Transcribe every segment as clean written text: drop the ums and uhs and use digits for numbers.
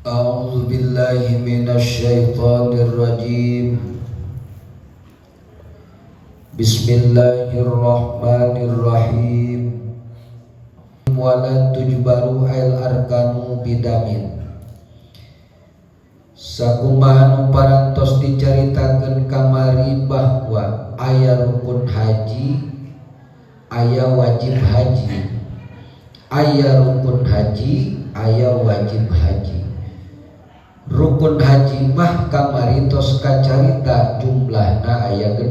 أعوذ بالله من الشيطان الرجيم. بسم الله الرحمن الرحيم. ولا تجبر الأركان بدم. Sakumaha nu parantos dicaritakeun kamari bahwa aya rukun haji, aya wajib haji. Aya rukun haji, aya wajib haji. Rukun haji mah kamari tos kacarita jumlahna aya 6.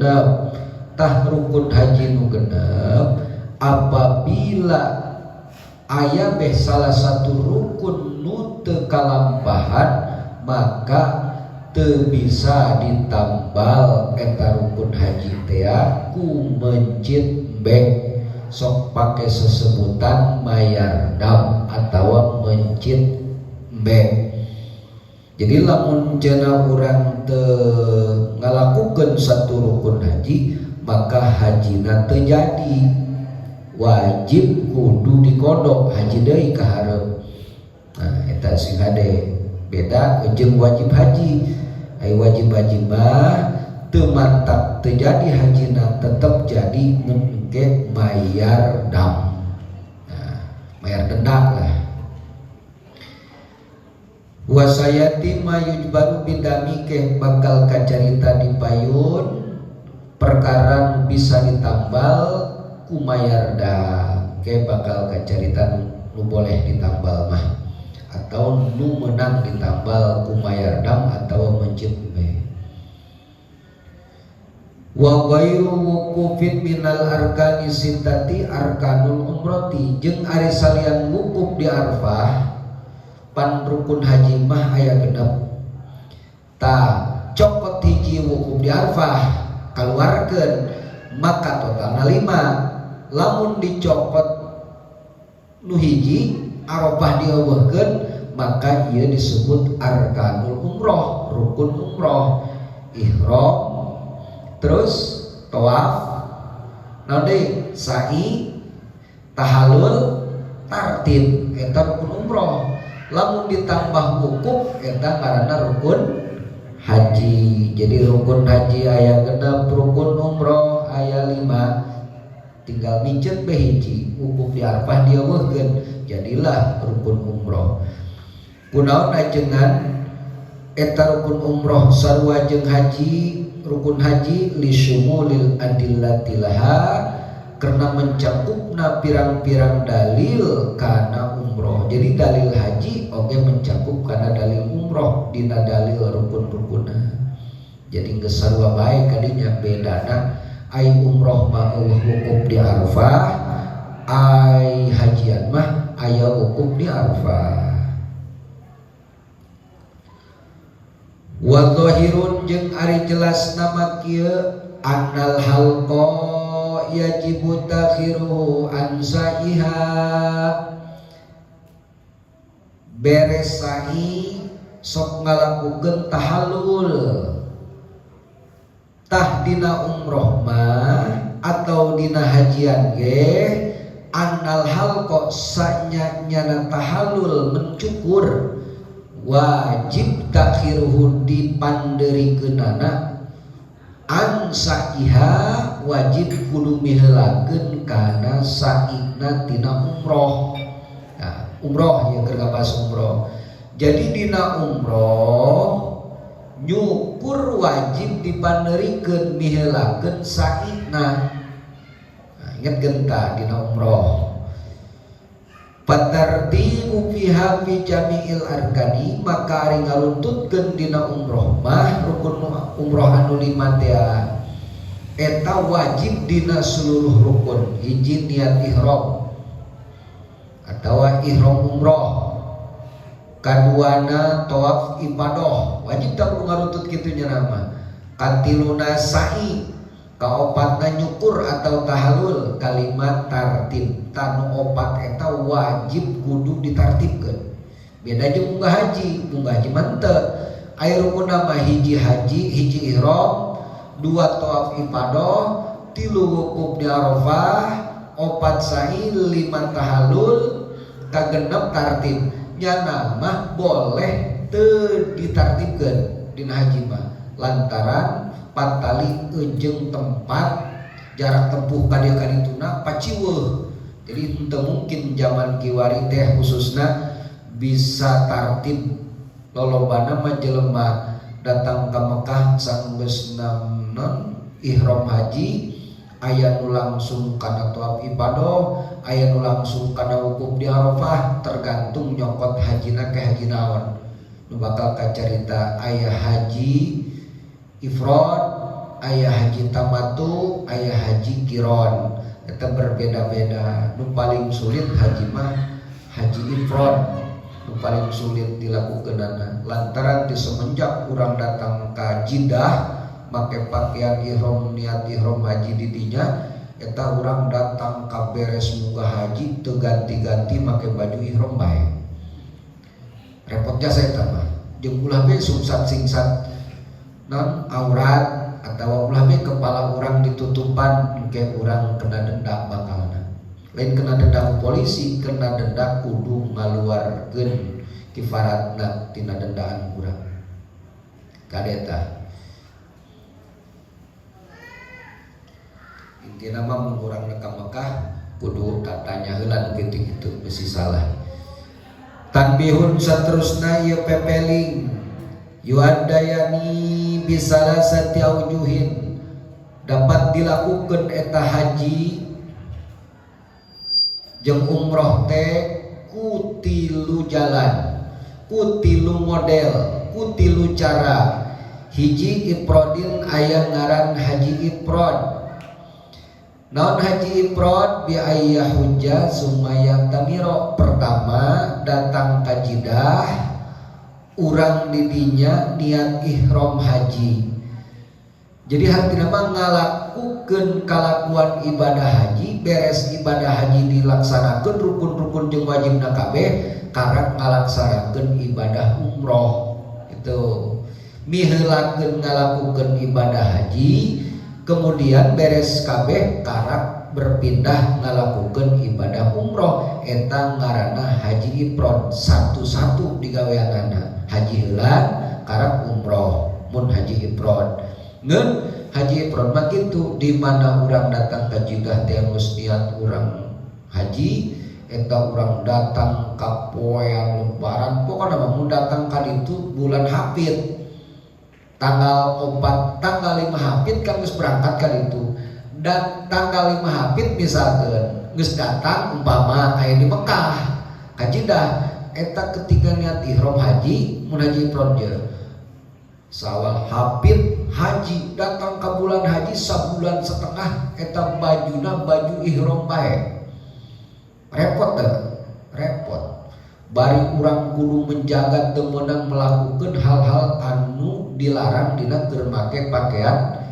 Tah, rukun haji nu 6, apabila aya beh salah satu rukun nu teu kalampahan, maka teu bisa ditambal eta rukun haji teh ku mencit beh, sok pake sesebutan mayar dam atau mencit beh. Jadi lamun cenah urang teu ngalakukeun satu rukun haji, maka hajina teu jadi, wajib kudu diqodo, haji deui ka hareup. Nah, eta sing hade beda jeung wajib haji. Ai wajib haji mah teu mantap teu jadi hajina, tetep jadi, ngan engke mayar dam. Nah, mayar denda lah. وسيأتي ما يجبر بالدم, ke bakal kacarita di payun perkara nu bisa ditambal ku mayar dam. Ke bakal kacarita nu boleh ditambal mah atau nu menang ditambal ku mayar dam atau mencit me. وغير وقوف من الأركان الستة أركان العمرة, jeung ari salian wukuf di Arfah, pan rukun haji mah aya 6. Ta, cokot hiji wukuf di Arfah, keluarkan, maka totalna lima. Lamun dicokot nu hiji, Arafah dieuweuhkeun, maka ia disebut arkanul umroh. Rukun umroh ihram, terus tawaf, naon deui, sa'i, tahalul, tartib, eta rukun umroh. Lamun ditambah wukuf, eta ngaranna rukun haji. Jadi rukun haji aya 6, rukun umroh aya 5, tinggal mincet be hiji, wukuf di Arfah dieuweuhkeun, jadilah rukun umroh. Kunaon ajengan eta rukun umroh sarua jeung haji, rukun haji? لشمول الأدلة لها, karena mencakupna pirang-pirang dalil kana umroh. Jadi dalil haji oke mencakup karena dalil umroh dina dalil rukun-rukunna. Jadi geus sarua bae kadinya. Bedana ai umroh mah euweuh wukuf di Arafah, ai hajian mah aya wukuf di Arafah. وظاهر, jeung ari jelas nama kieu, أن الحلق يجب تأخيره عن سعيها. Beres sa'i sok ngalakukeun tahallul. Tah, dina umroh mah atau dina hajian ge, أن الحلق sanya nyana tahallul, mencukur, wajib تأخيره dipandeurikeunana, عن سعيها wajib kudu miheulakeun kana sa'ina tina umroh. Nah, umroh ya, keur ngabahas umroh. Jadi dina umroh nyukur wajib dipandeurikeun, miheulakeun sa'ina. Nah, ingat genta dina umroh. فالترتيب فيها في جميع الأركان, maka ari ngaruntutkeun dina umroh mah, rukun umroh anu lima teh eta wajib dina seluruh rukun. Hiji, niat ihram atau ihram umroh. Kaduana, tawaf ifadah, wajib tak kudu ngaruntut kitu nya nama. Katiluna, sa'i. Kaopatna, nyukur atau tahalul. Kalima, tartib. Tah, nu opat eta wajib kudu ditartibkeun. Beda jeung munggah haji. Munggah haji mah teu aya rukun mah. Hiji haji, hiji ihram, dua tawaf ifadah, tilu wukuf di Arafah, opat sa'i, lima tahalul, kagenep tartib. Nyana mah boleh. teu ditartibkeun dina haji mah lantaran patali jeung tempat jarak tempuh ka dieu ka dituna paciweuh. Jadi henteu mungkin zaman kiwari teh khususna bisa tartib. Lolobana mah jelema datang ka Mekah sanggeus non ihram haji, aya nu langsung kana tawaf ibadah, aya nu langsung kana wukuf di Arafah, tergantung nyokot hajina ke haji naon. Nu bakal kacarita aya haji ifrad, aya haji tamattu, aya haji qiron. Eta berbeda-beda. Nu paling sulit haji mah haji ifrad, nu paling sulit dilakukeunana lantaran di semenjak urang datang ka Jeddah make pakaian ihram, niat ihram haji di dinya, eta urang datang ka beres munggah haji teu ganti-ganti make baju ihram bae. Repot jasa eta mah. Jeung ulah be sungsat singsat non aurat atau ulah be kepala urang ditutupan, engke urang kena denda bakalna. Lain kena denda ku polisi, kena denda kudu ngaluarkeun kifaratna tina dendaan urang. Kadeta intina mah mun urang ka Mekah kudu tatanya heula nu kitu-kitu bisi salah. Tanbihun saterusna ieu pepeling yuaddayani bisalasati aujuhin, dapat dilakukan eta haji jeung umroh teh ku tilu jalan, ku tilu model, ku tilu cara. Hiji ifrodin, aya ngaran haji ifrod. Naon haji ifrod? Bi ayya hujja sumaya tamiro. Pertama datang ka Jeddah, urang didinya niat ihram haji. Jadi hartina mah ngalakukeun kalakuan ibadah haji, beres ibadah haji dilaksanakeun rukun-rukun jeung wajibna kabeh, karak ngalaksanakeun ibadah umroh. Itu miheulakeun ngalakukeun ibadah haji, kemudian beres kabeh karak berpindah ngalakukeun ibadah umroh. Eta ngaranna haji ifrad, satu-satu digaweanana, haji heula karak umroh mun haji ifrad. Ngeun haji ifrad mah kitu, di mana urang datang ka Jeddah teh geus niat urang haji, eta urang datang ka poean lebaran, pokona mah mun datang ka ditu bulan Hafid tanggal 4, tanggal 5 Hafid kan geus berangkat ka ditu. Dan tanggal 5 Hafid misalkan geus datang umpama aya di Mekah ka Jeddah, eta ketika niat ihram haji mun haji ifrad je sawal Hafid haji datang ke bulan haji sabulan setengah eta bajuna baju ihram bae. Repot teu? Repot. Bari urang kudu menjaga teu meunang melakukan hal-hal anu dilarang dina keur make pakaian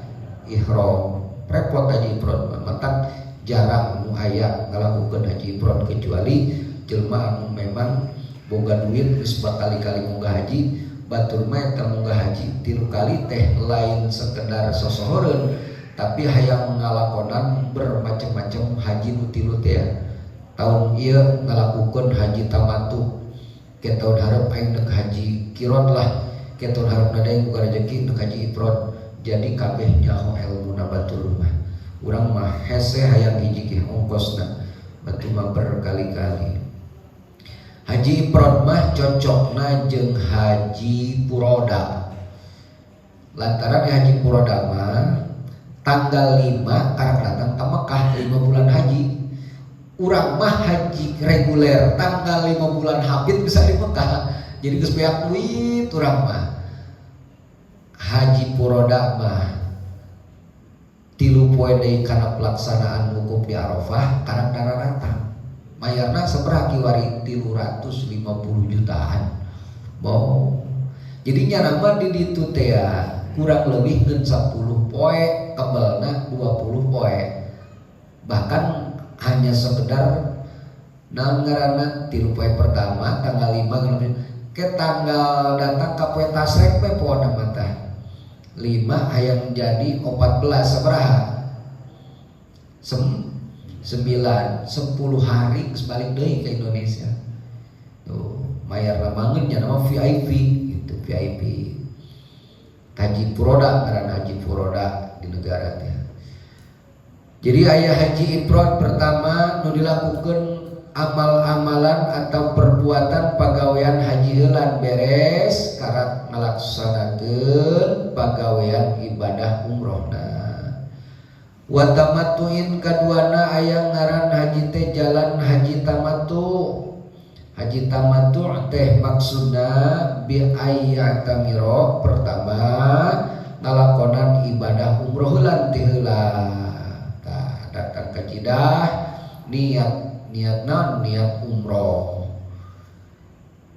ihram. Repot haji ifrad mah, matak jarang nu aya ngalakukeun haji ifrad kecuali jelema anu memang boga duit geus bakali-kali munggah haji. Batur mah eta munggah haji 3 kali teh lain sekedar sosohoreun, tapi hayang ngalakonan bermacam-macam haji nu 3 teh. Tahun ieu ngalakukeun haji tamattu, ke tahun hareup aing deuk haji qiron lah, ke tahun hareup deui boga rezeki deuk haji ifrad. Jadi kabeh nyaho elmuna batur mah. Urang mah hese hayang hiji ge ongkosna, batur mah berkali-kali. Haji ifrad mah cocokna jeung haji puroda. Lantaran haji puroda mah tanggal 5 karak datang ke Mekah 5 bulan haji. Urang mah haji reguler tanggal 5 bulan Hafid bisa di Mekah. Jadi geus beak duit urang mah. Haji puroda mah 3 poe deui kana pelaksanaan wukuf di Arafah karak daratang. Mayarna sabaraha kiwari? 350 jutaan. Bo. Jadi nyana mah di ditu teh kurang lebih ngeun 10 poe, kebelna 20 poe. Bahkan hanya sekedar naon ngaranna 3 poe pertama tanggal 5 ke tanggal datang ka poe tasrek we poena mah tah. 5 hayang jadi 14 sabaraha? 9, 10 hari geus balik deui ke Indonesia. Tuh, mayar lamangeun nya nama VIP gitu. VIP. Haji furoda karena haji furoda di negara teh. Jadi aya haji ifrad pertama nu dilakukan amal-amalan atau perbuatan pagawean haji heulan, beres karak ngalaksanakeun pagawean ibadah umrohna. Wa tamattuin, kaduana aya ngaran haji teh jalan haji tamattu. Haji tamattu teh maksudna bi ayya'tamiro, pertama ngalakonan ibadah umroh heulan ti heula. Tah, datang ke Jidah niat, niat naon? Niat umroh.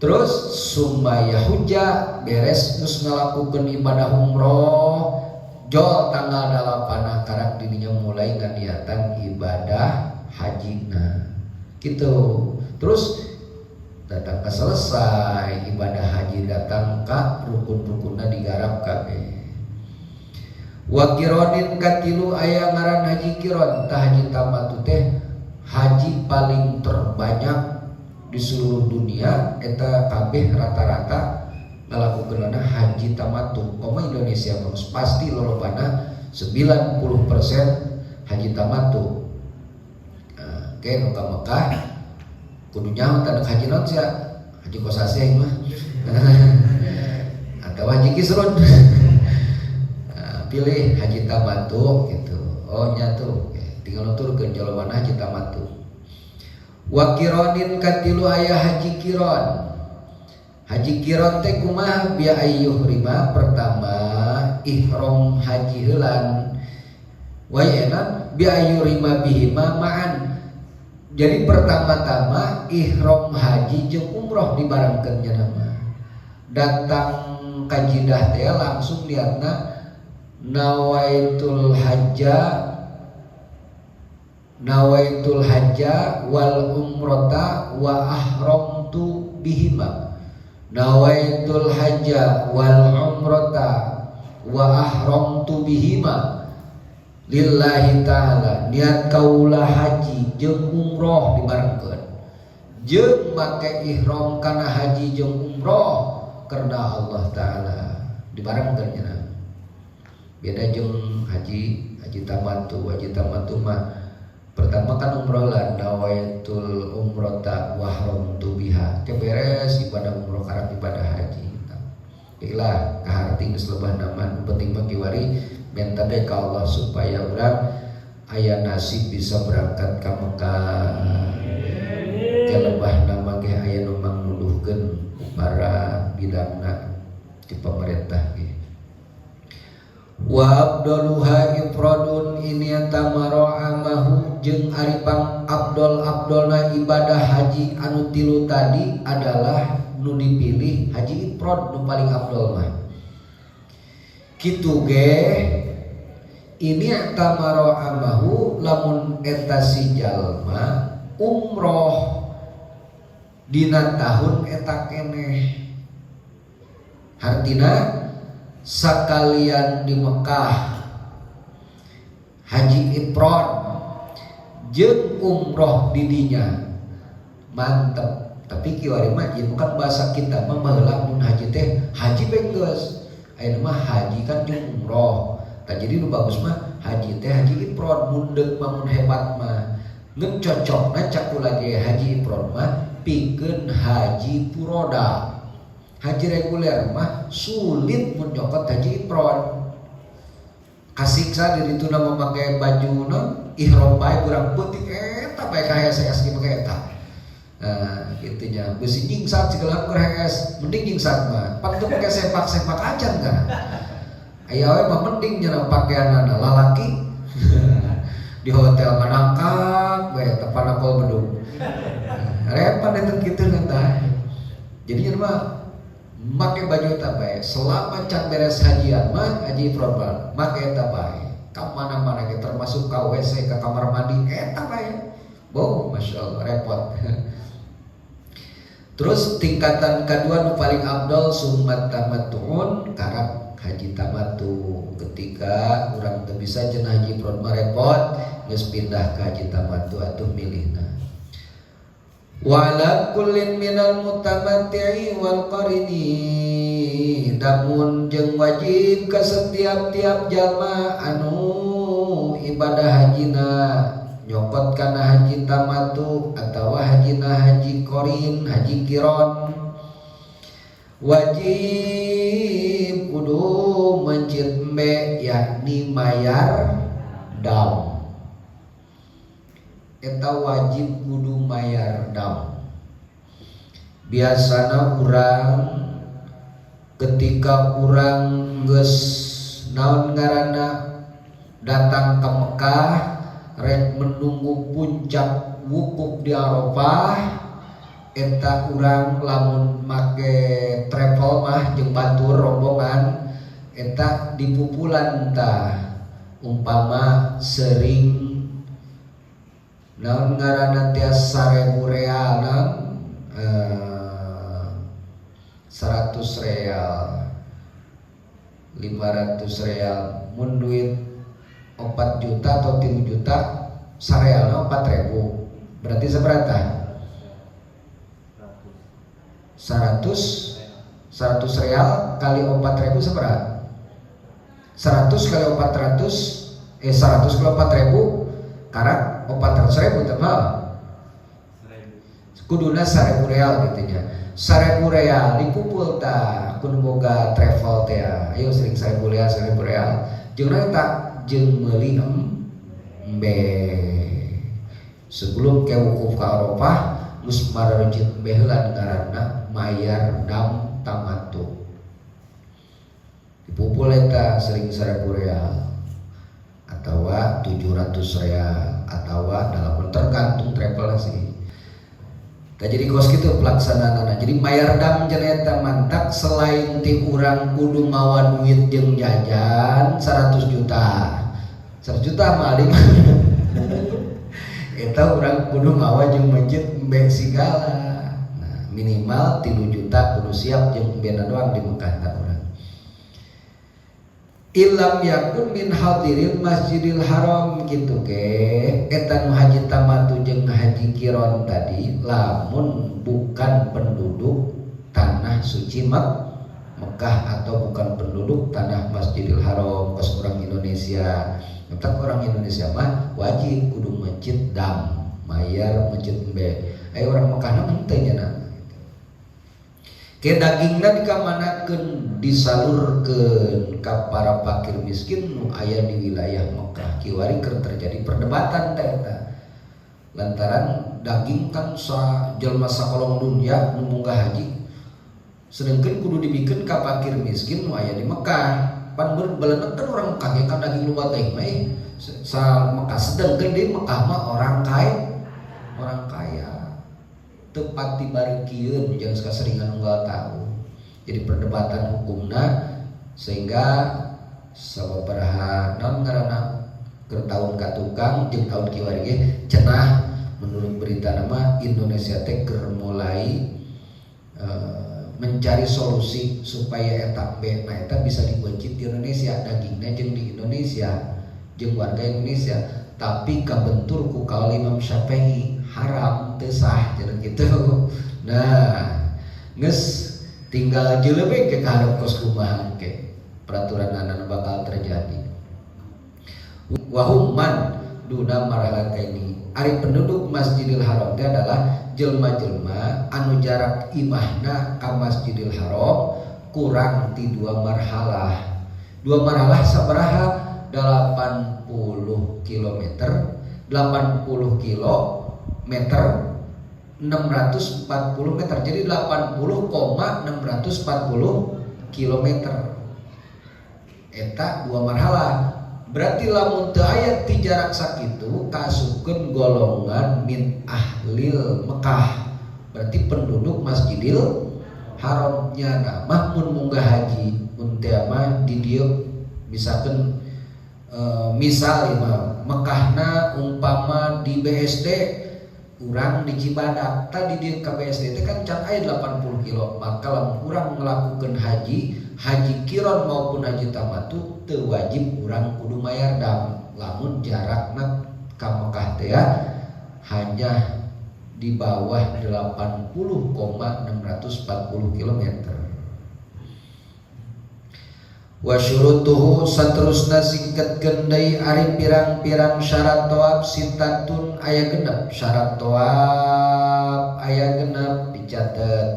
Terus summa yahujja, beres geus ngalakukeun ibadah umroh, jol tanggal 8 karak dirinya mulai nganiatan ibadah hajina gitu. Terus datang ke selesai ibadah haji, datang ke rukun-rukunna digarap kabeh. Wa kironin, katilu aya ngaran haji kiron. Tah, haji tamattu teh haji paling terbanyak di seluruh dunia, eta kabeh rata-rata ngalakukeunana haji tamattu. Komo Indonesia mah pasti lolobana 90% haji tamattu. Nah, oke, nu ka Mekah kudu nyaho tanda haji naon sia, haji kosasih mah atau haji kisrun. Nah, pilih haji tamattu gitu. Oh nyatu, oke, tinggal nuturkeun jawaban haji tamattu. Wa kironin, katilu aya haji kiron. Haji kiron teh kumaha? Bi ayyuhrima, pertama ihram haji heulan wa enak bi ayyuhrima bihima ma'an. Jadi pertama-tama ihram haji jeung umroh dibarengkeun nya nama. Datang ka Jidah teh langsung niatna nawaitul hajja, nawaitul hajja wal umrata wa ahramtu bihima, nawaitul hajja wal umrata wa ahramtu bihima lillahi ta'ala. Niat kaula haji jeung umroh dibarengkeun jeung make ihram kana haji jeung umroh karena Allah Ta'ala, dibarengkeun nya. Beda jeung haji haji tamattu. Haji tamattu mah pertama kan umroh lah, nawaitul umrota wa ahramtu biha, ke beres ibadah umroh karak ibadah haji. Ilah kaharti geus lebah nama. Penting mah kiwari minta deh ke Allah supaya urang aya nasib bisa berangkat ke Mekah. Ke lebah nama ge aya nu mangnuduhkeun para bidangna di pemerintah ge. Wa afdaluha ifradun in i'tamara amahu, jeung ari pang abdol abdolna ibadah haji anu tilu tadi adalah nu dipilih haji ifrad nu paling abdol mah kitu ge. In i'tamara amahu, lamun eta si jalma umroh dina tahun eta keneh, hartina sakalian di Mekah haji ifrad jeung umroh didinya, mantep. Tapi kiwari mah ieu bukan bahasa kita mah, baheula mun haji teh haji bae geus, ayeuna mah haji kan jeung umroh. Tah, jadi nu bagus mah haji teh haji ifrad mun deuk mah, mun hebat mah. Ngeun cocokna cak kula ge haji ifrad mah pikeun haji furoda. Haji reguler mah sulit mun nyokot haji ifrad, kasiksa di ditu nama make baju non ihram bae kurang peuting eta bae ka HSS ge make eta. Nah, kitu nya, beusi nyingsat segala keur HS, mending nyingsat mah pan teu make sempak-sempak acan kan. Aya we mah mending nya pakaianana lalaki di hotel nganangkak we eta panakol bedug. Repot eta kitu tah. Jadi nya mah make baju eta bae selama can beres hajian mah, haji ifrad mah make eta bae ka mana-mana ge, termasuk ka WC, ka kamar mandi eta bae. Boh, masya Allah, repot. Terus tingkatan kedua nu paling abdol summa tamattu'un, karak haji tamattu. Ketika urang teu bisa cenah haji ifrad mah repot, geus pindah ke haji tamattu atuh milihna. Wa ala kullin minal mutamatti'i wal qarini damun, jeung wajib ka setiap-tiap jalma anu ibadah hajina nyokot kana haji tamattu atawa hajina haji qorin, haji qiron, wajib kudu mencit embe, yakni mayar dam. Eta wajib kudu mayar dam. Biasana urang ketika urang geus naon ngaranna datang ke Mekah rek menunggu puncak wukuf di Arafah, eta urang lamun make travel mah jeung batur rombongan eta dipupulan tah, umpama sering naon ngaranna tias 1000 real, naon 100 real, 500 real. Mun duit 4 juta atau 3 juta, sarealna 4 ribu, berarti seberapa? 100 100 real kali 4 ribu seberapa? 100 kali 400, eh, 100 kali 4 ribu karak 400 ribu temal. Kuduna 1000 real gitu nya. 1000 real dipupul tah ku nu boga travel teh, ayo sering 1000 real, 1000 real jeung eta jeung meuli embe sebelum ke wukuf ka Arafah geus mareuncit embe heula, ngaranna mayar dam tamattu. Dipupul eta sering 1000 real atau 700 real atau dalam, tergantung travel sih. Nah, jadi kos gitu pelaksanaan. Jadi mayar dam eta mantak selain ti urang kudu mawa duit jeung jajan 100 juta. 100 juta mah eta urang kudu mawa jeung masjid embe sigala. Nah, minimal 3 juta kudu siap jeung embena doang di Mekah tak urang. Illam yakun min hadiril Masjidil Haram gitu ke eta nu haji tamattu jeung haji qiron tadi, lamun bukan penduduk tanah suci Mekah atau bukan penduduk tanah Masjidil Haram kos orang Indonesia. Entah orang Indonesia mah wajib kudu masjid dam, mayar masjid embe. Ayo orang Mekah mah henteu nya. Ke dagingna dikamanakeun? Disalurkeun ka para fakir miskin nu aya di wilayah Mekah. Kiwari keur terjadi perdebatan teh eta lantaran daging kan sa jelma sakolong dunia nu munggah haji, sedangkan kudu dibikeun ka fakir miskin nu aya di Mekah. Pan belenek kan orang Mekah kan daging loba teh mah sa Mekah, sedangkan di Mekah mah orang kaya, orang kaya tepat dibarengkeun jangan keseringan unggal tahun. Jadi perdebatan hukumna sehingga sababaraha naon ngaranna keur tahun ka tukang jeung tahun kiwari ge cenah menurut berita nama Indonesia teh keur mulai mencari solusi supaya eta embe nah eta bisa dibencit di Indonesia, dagingnya jeung di Indonesia jeung warga Indonesia, tapi kabentur ku kaul Imam Syafi'i haram, teu sah gitu. Nah, geus tinggal jelebek ke kaharep kos kumaha ke peraturan anan bakal terjadi. Wahum man duna marhalataini, ari penduduk Masjidil Haram teh adalah jelma-jelma anu jarak imahna ka Masjidil Haram kurang ti dua marhalah. Dua marhalah sabaraha? 80 km, 80 kilometer 640 meter, jadi 80,640 kilometer eta dua marhalah. Berarti lamun teu aya ti jarak sakitu kaasupkeun golongan min ahlil Mekah, berarti penduduk Masjidil Haramnya. Nah mah mun munggah haji mun teh mah di dieu misalkan misal mah Mekahna umpama di BSD, urang di Cibadak, tadi di KBSD itu kan can aya 80 kilo, maka lamun urang melakukan haji, haji qiron maupun haji tamattu, teu wajib urang kudu mayar dam lamun jarakna ka Mekah teh ya, hanya Di bawah 80,640 km. Wa syurutuhu, saterusna singketkeun deui ari pirang-pirang syarat tawaf, sittatun aya 6. Syarat tawaf aya 6, dicatet.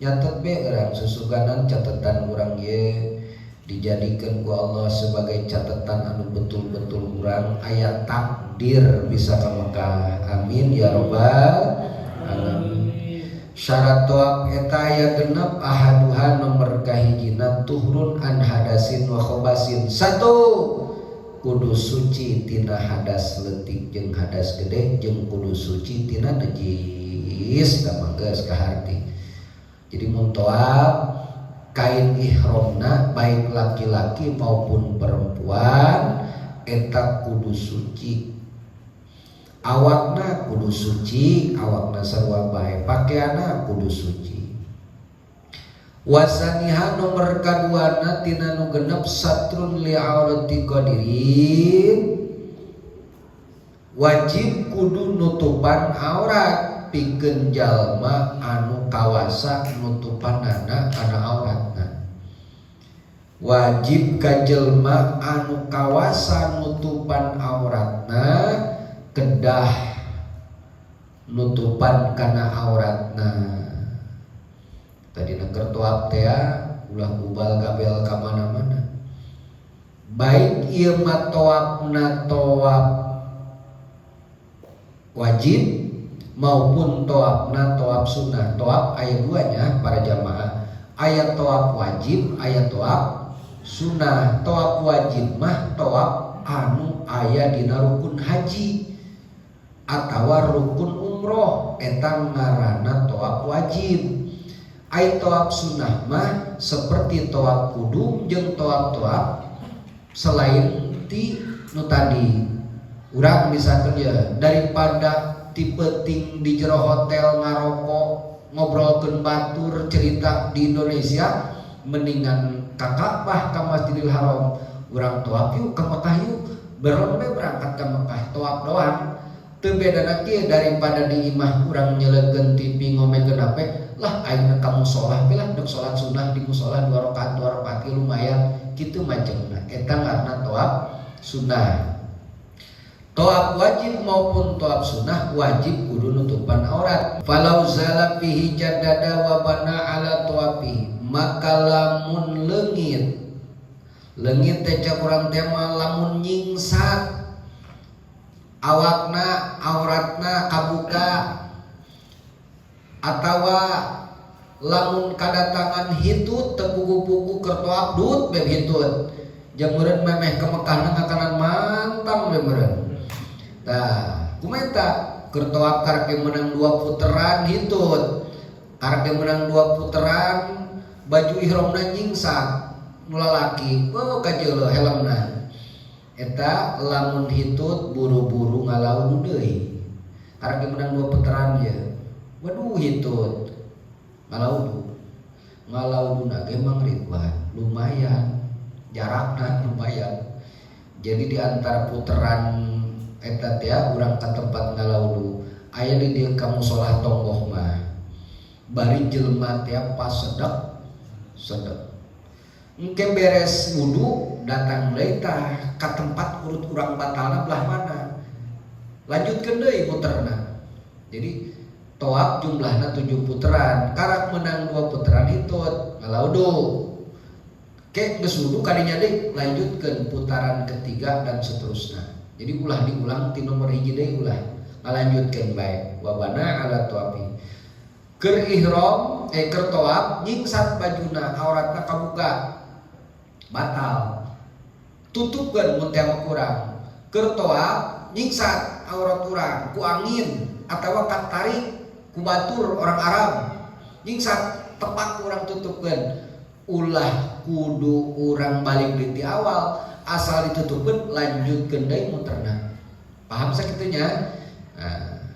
Nyatet be urang, susuganan catatan urang ye dijadikan ku Allah sebagai catatan anu betul-betul urang aya takdir bisa ke Mekah. Amin ya robbal alamin. Syarat tawaf eta aya 6. Ahaduha, nomor kahijina, tuhrun an hadasin wa khobasin. Satu, kudu suci tina hadas leutik jeung hadas gede, jeung kudu suci tina najis. Tah, geus kaharti. Jadi mun tawaf, kain ihramna, baik laki-laki maupun perempuan, eta kudu suci. Awakna kudu suci, awakna sarua bae pakaianna kudu suci. Wasaniha, nomor kaduana tina nu 6, satrun li aurati qadirin, wajib kudu nutupan aurat pikeun jalma anu kawasa nutupanana kana auratna. Wajib ka jelma anu kawasa nutupan auratna, kedah nutupan kana auratna. Tadi keur tawaf teh ulah ubal gabel ka mana-mana. Baik ieu mah tawafna tawaf wajib maupun tawafna tawaf sunnah. Tawaf aya duanya, para jamaah, aya tawaf wajib, aya tawaf sunnah. Tawaf wajib mah tawaf anu aya dina rukun haji atawa rukun umroh, eta ngaranna tawaf wajib. Ai tawaf sunnah mah seperti tawaf kudum jeung tawaf-tawaf selain ti nu tadi. Urang misalkan ya, daripada ti peuting di jero hotel ngarokok, ngobrolkeun batur, cerita di Indonesia, mendingan ka Ka'bah, ka Masjidil Haram. Urang tawaf yuk, ke Mekah yuk, beron we berangkat ke Mekah, tawaf doang. Teu bedana kieu, daripada di imah urang nyeleukeun TV, ngomekeun HP lah, ayeuna ka musola we lah, dek salat sunnah di musola dua rakaat, dua rakaat lumayan kitu macamna. Eta ngaranna tawaf sunnah. Tawaf wajib maupun tawaf sunnah wajib kudu nutupan aurat. Falau zala fihi jaddada wa bana ala tawafi, maka lamun leungit, leungit teh cak urang teh mah lamun nyingsat awakna, auratna kabuka, atawa lamun kadatangan hitut, teu puguh-puguh keur tawaf dut beb hitut, jamureun memeh ke Mekahna ngakanan mantang be meureun. Tah, kumaha eta? Keur tawaf karek menang dua puteran hitut. Karek menang dua puteran baju ihramna nyingsat nu lalaki. Oh, kajeuleuh helmna. Eta lamun hitut buru-buru ngalaudu deui. Karek menang dua puteran ya. Waduh, hitut. Ngalaudu. Ngalauduna ge Mang Ridwan lumayan. Jarakna lumayan. Jadi di antara puteran eta teh urang ka tempat ngalaudu aya di dieu ka musola tonggoh mah bari jelema teh pas sedek sedek. Engke beres wudu datang deui tah ka tempat urut urang batalna belah mana, lanjutkeun deui muterna. Jadi tawaf jumlahna 7 puteran, karak menang dua puteran hitut, ngalaudu. Ke geus wudu kadinya deui, lanjutkeun putaran ketiga dan seterusnya. Jadi ulah diulang ti nomor 1 deui, ulah, ngalanjutkeun bae. Wa bana ala tawafi. Keur ihram, eh, keur tawaf nyingsat bajuna, auratna kabuka, batal, tutupkeun mun teh kurang. Keur tawaf nyingsat aurat urang ku angin atawa katarik ku batur orang Arab, nyingsat, tepak urang tutupkeun. Ulah kudu urang balik di awal, asal ditutupkeun lanjutkeun deui muterna. Paham sakitunya? Nah,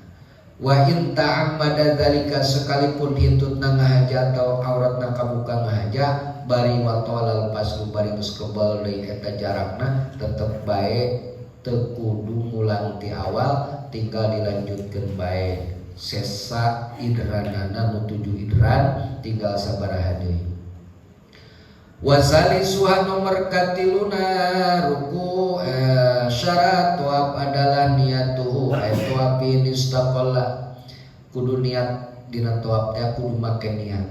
wa in ta'ammada dzalika, sekalipun hitutna ngahaja atau auratna kabuka ngahaja, bari wa talal faslu, bari geus kebal deui eta jarakna, tetep bae teu kudu ngulang ti awal, tinggal dilanjutkeun bae. Sesa idranana nu 7 idran tinggal sabaraha deui. Wa salisuha nomor katiluna ruku syarat tawaf adalah niatuhu ay tawafin istaqalla, kudu niat dina tawaf teh, kudu make niat.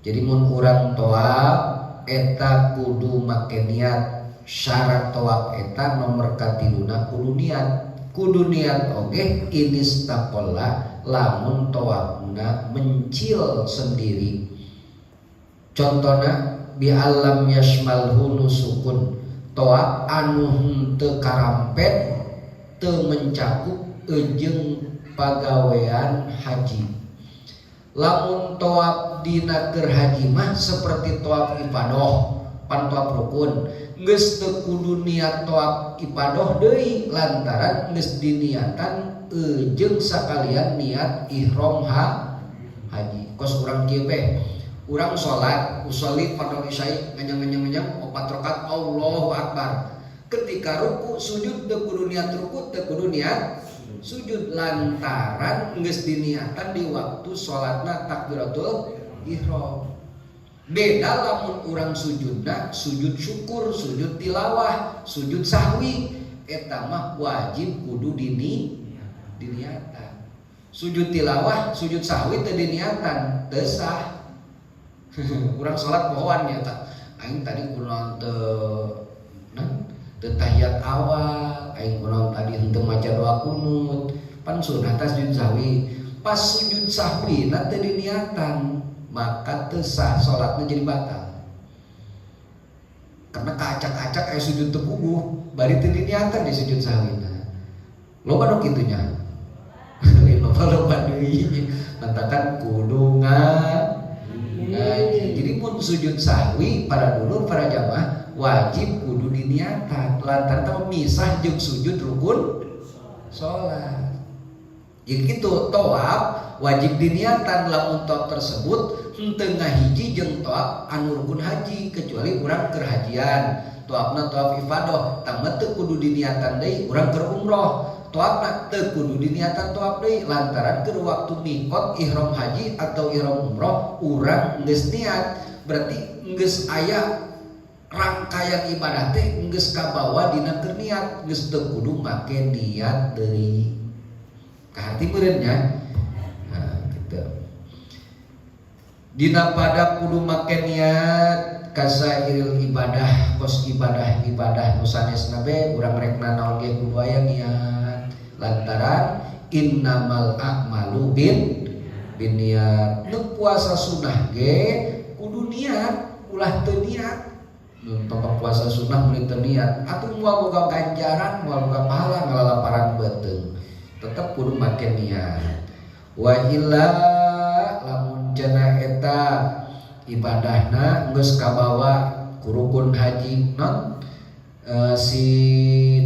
Jadi mun urang tawaf eta kudu make niat. Syarat tawaf eta nomor katiluna kudu niat. Kudu niat oge inistaqalla, lamun tawafna mencil sendiri. Contohna bi allam yashmalhu nusukun, tawaf anu henteu karampet, teu mencakup eujeung pagawean haji. Lamun tawaf dina keur haji mah seperti tawaf ifadoh, pan tawaf rukun, geus teu kudu niat tawaf ifadoh deui lantaran geus diniatan jeung sakalian niat ihram haji. Kos urang kieu beh, urang salat usolli fardhu isya'i, nganjang nganjang nganjang 4 rakaat, Allahu akbar. Ketika ruku sujud teu kudu niat ruku, teu kudu niat sujud, lantaran geus diniatan di waktu salatna takbiratul ihram. Beda lamun urang sujudna sujud syukur, sujud tilawah, sujud sahwi, eta mah wajib kudu diniatan. Sujud tilawah, sujud sahwi teu diniatan, teu sah. Urang salat pohoan ya tak, aing tadi kunaon teu nah teu tahiyat awal, aing kunaon tadi henteu maca doa kunut? Pan sunah tah sujud sahwi. Pas sujud sahwi na teu diniatan, maka teu sah, salatna jadi batal karena kaacak-acak aya sujud teu puguh bari teu diniatan di sujud sahwina. Loba nu kitu nya, loba loba deui, matakan kudu ngaji. Jadi mun sujud sahwi, para dulur, para jamaah, wajib kudu diniatan lantaran teh misah jeung sujud rukun salat. Jadi gitu, tawaf wajib diniatan lamun tawaf tersebut henteu ngahiji jeung tawaf anu rukun haji, kecuali urang keur hajian tawafna tawaf ifadah, tah teu kudu diniatan deui. Urang keur umroh tawafna teu kudu diniatan tawaf deui lantaran keur waktu mikot ihram haji atau ihram umroh urang geus niat, berarti geus aya rangkaian ibadah teh geus kabawa dina keur niat, geus teu kudu make niat deui. Kaharti meureun nya? Nah, gitu. Dina pada kudu make niat kasairil ibadah, kos ibadah-ibadah nu sanesna be, urang rek nanaon ge kudu aya niat lantaran innamal a'malu bin niat. Nu puasa sunah ge kudu niat, ulah teu niat. Tong puasa sunah meuli teu niat atuh moal boga ganjaran, moal boga pahala, ngalalaparan beuteung. Tetep kudu make niat. Wa illa, lamun cenah eta ibadahna geus kabawa ku rukun haji non si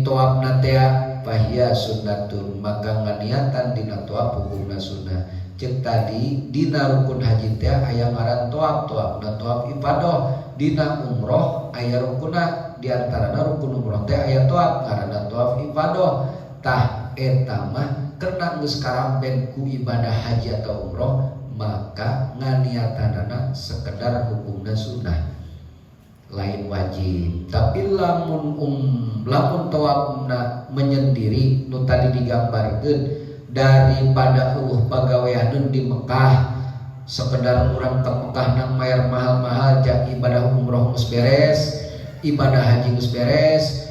tawafna teh, fahiya sunnatun, maka nganiatan dina tawaf hukumna sunnah. Cek tadi, dina rukun haji teh aya ngaran tawaf, tawafna tawaf ifadah. Dina umroh aya rukunna, diantarana rukun umroh teh aya tawaf ngaranna tawaf ifadah. Tah, eta mah kena geus karampen ku ibadah haji atau umroh, maka nganiatanana sekedar hukumna sunnah, lain wajib. Tapi lamun tawafna menyendiri, nu tadi digambarkeun, daripada eueuh pagaweaneun di Mekah, sekedar urang ke Mekah nang mayar mahal-mahal jak ibadah umroh geus beres, ibadah haji geus beres,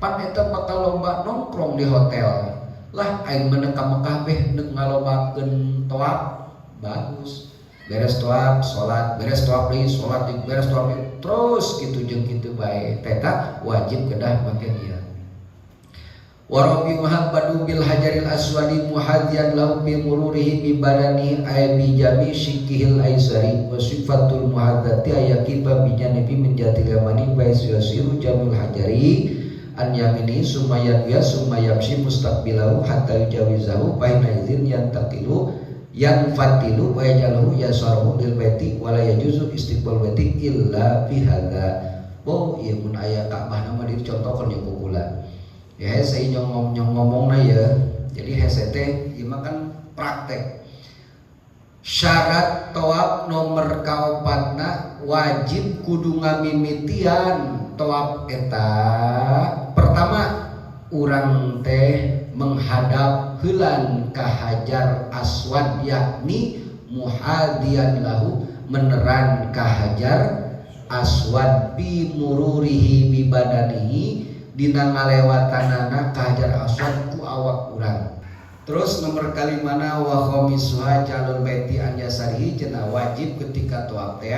pan eta bakal loba nongkrong di hotel lah. Aing meneng ka Mekah beh neuk ngalobakeun tawaf, bagus. Beres tawaf salat, beres tawaf deui salat, beres tawaf deui, terus kitu jeung kitu bae, teta wajib kedah make niat. Warabi'uha badu bil hajaril aswadi muhadian lahu bi mururihi bi badani ay bi jami shikkihil aisari. Wa sifatul muhadzati ayakiba bi janibi min jatil yamani wa yasiru jamul hajari an yamini summa yanwiya summa yamshi mustaqbilahu hatta yujawizahu fa hina idzin yantaqilu yanfatilu wa yajaluhu yasarahu lil baiti wa la yajuzu istiqbal baiti illa bi hadza. Bo ieu mun aya Ka'bah nama dicontohkeun ya kukula ya, saya nyong ngomong na ya. Jadi hese teh ieu mah kan praktek. Syarat tawaf nomor kaopatna, wajib kudu ngamimitian tawaf eta pertama urang teh menghadap heulan ka Hajar Aswad, yakni muhadian lahu, meneran ka Hajar Aswad, bi mururihi bi badanihi, dina ngalewatanana ka Hajar Aswad ku awak urang. Terus nomor kalimana, wa khamisuha ja'lul baiti an yasarihi. Cenah wajib ketika tawaf teh,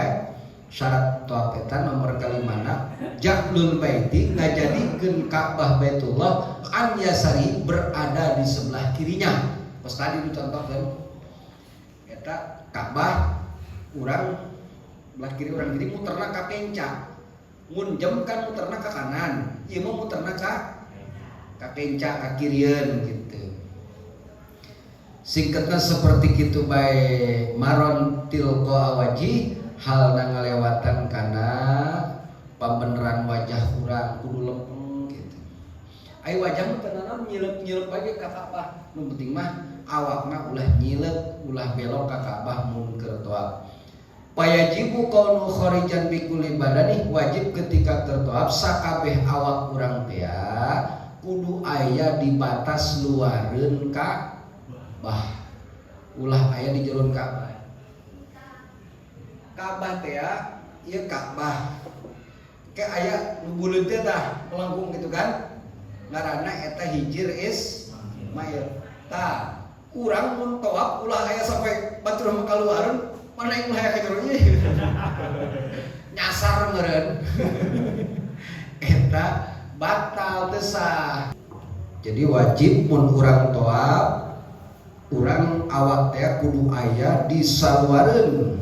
syarat tawaf eta nomor kalimana, ja'lul baiti, ngajadikeun Ka'bah Baitullah, an yasari, berada di sebelah kirinya. Pas tadi dicontohkan eta Ka'bah urang belah kiri, urang kiri muterna ka kenca. Mun jam kan muterna ka kanan, ieu mah muterna ka kenca, ka kirieun gitu. Singkatnya seperti gitu bae. Maron tilqa wajih, hal ngalewatan kana pambeneran wajah urang kudu lempeng gitu. Ai wajah mah tenanan nyilep-nyilep aja ka Ka'bah, nu penting mah awakna ulah nyilep, ulah belok ka Ka'bah mun keur tawaf. Fayajibu kaunu kharijan bikulli badani, wajib ketika keur tawaf sakabeh awak urang teh kudu aya di batas luareun Ka'bah, ulah aya di jeron Ka'bah. Ka'bah teh ieu Ka'bah kayak aya nu buleud teh tah melengkung gitu kan, ngaranna eta Hijir Ismail. Tah, urang mun tawaf ulah aya sampai batur mah kaluareun, mana yang ulah aya ka jero nyasar meureun, eta batal, teu sah. Jadi wajib mun urang tawaf, urang awak teh kudu aya di saluareun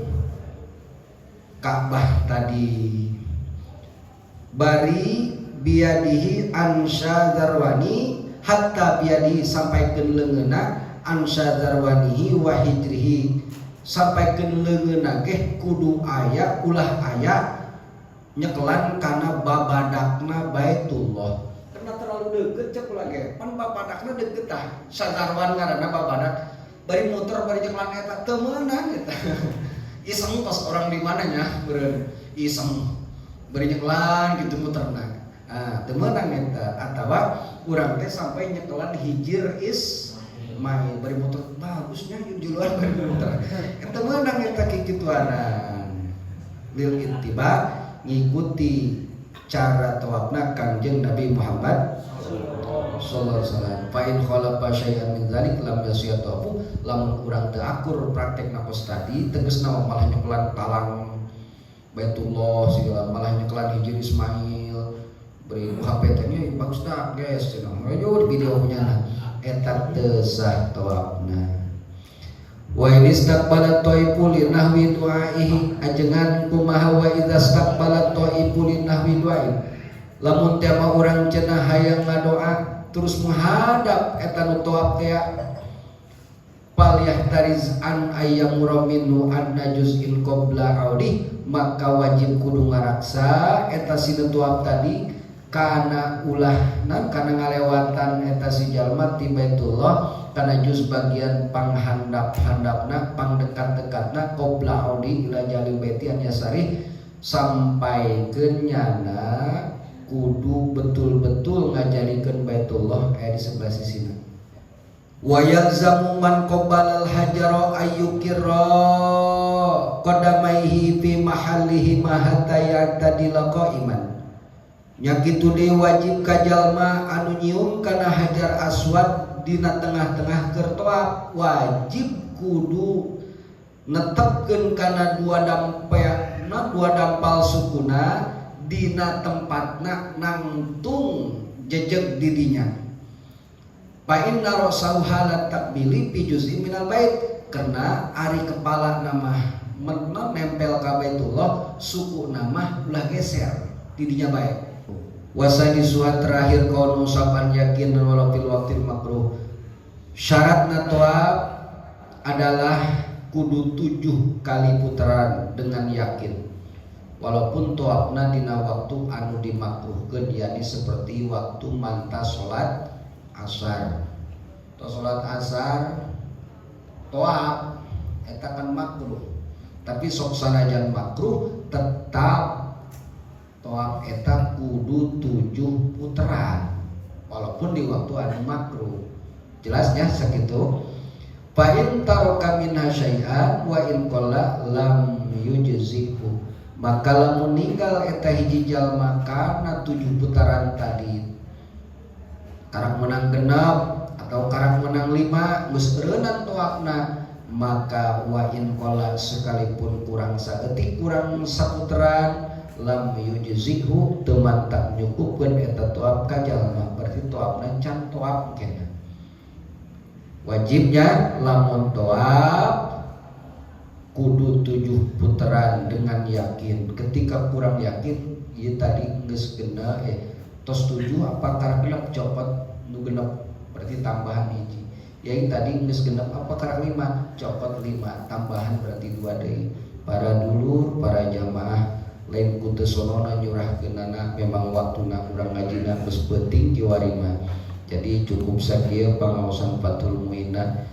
Ka'bah tadi. Bari biyadihi an syadarwani, hatta biyadihi, sampai ke leungeunna, an syadarwanihi wa hijrihi, sampai ke leungeunna ge kudu aya, ulah aya nyekelan kana babadakna Baitullah, karena terlalu deket. Cek ulah ge pan babadakna deket tah, sadarwan ngaranna babadak, bari muter bari nyekelan eta teu meunang. Eta iseng pas orang di mananya beureun iseng bari nyekelan gitu muterna, ah teu meunang eta. Atawa urang teh sampai nyekelan Hijir Ismail bari muter, bagusnya ieu juluan, bari muter, eta meunang eta kikituanan. Lil ittiba, ngikuti cara tawafna Kangjeng Nabi Muhammad sallallahu alaihi wasallam. Fa in khalafa syai'an min dzalik lam yasih tawafu. Lamun urang teu akur praktekna kos tadi, tegasna malah nyekelan talang Baitullah segala, malah nyekelan Hijir Ismail, beri HP teh nya bagus dah guys, cenah ayo di video punya, eta teu sah tawafna. Wa in istaqbala thaifu li nahwi du'aihi, ajengan kumaha? Wa idza istaqbala thaifu li nahwi du'ai, lamun teh mah urang cenah hayang ngadoa terus menghadap eta nu tawaf teh, falyahtariz an ayyamura minhu adna juz'in qabla audi, maka wajib kudu ngaraksa eta si nu tawaf tadi kana ulahna, kana ngalewatan eta si jalma ti Baitullah kana juz bagian panghandap-handapna, pangdekat-dekatna, qabla audi ila jalil baiti an yasari, sampai kenyana kudu betul-betul ngajadikeun Baitullah aya di sebelah sisina. Wa yalzamu man qabbalal hajara ayyukirra qadamaihi fi mahallihi ma hatta ya'tadila qa'iman. Nya kitu deui wajib ka jalma anu nyium kana Hajar Aswad dina tengah-tengah keur tawaf, wajib kudu netepkeun kana dua dampalna, dua dampal sukuna dina tempatna, nangtung jejeg didinya. Fa inna ra'sahu halat takbili fi juz'in minal bait, karena ari kepala nama nempel ka Baitullah, suku nama ulah geser didinya bae. Wasadisuha, terakhir, kaunu sab'an yakin walau fil waqtil makruh. Syarat tawaf adalah kudu 7 kali putaran dengan yakin, walaupun tawafna dina waktu anu dimakruhkeun, yakni seperti waktu manta salat asar. Atau sholat Asar toab eta kan makruh, tapi sok sanajan makruh tetap toab eta kudu 7 putaran walaupun di waktu anu makruh. Jelasnya sakitu. Fa in taraka minha syai'an wa in qalla lam yujzihu, maka lamun ninggal eta hiji jalma kana 7 putaran tadi, karak menang 6 atau karak menang 5, geus eureunnan toabna, maka wa in qalla, sekalipun kurang saeutik, kurang saputeran, lam yujzihu, teu mantak nyukupkeun eta toab ka jalma, berarti toabna can toab kena. Wajibnya lamun toab kudu 7 putaran dengan yakin. Ketika kurang yakin, ieu tadi geus genep, tos 7 apa karak 6, copot nu 6, berarti tambahan 1. Yang tadi geus 6 apa karak 5, copot 5, tambahan berarti 2 deui. Para dulur, para jamaah, lain ku teu sonona nyurahkeunana, memang waktuna urang ngajina geus peuting kiwari mah. Jadi cukup sakieu pangaosan Fathul Muinna.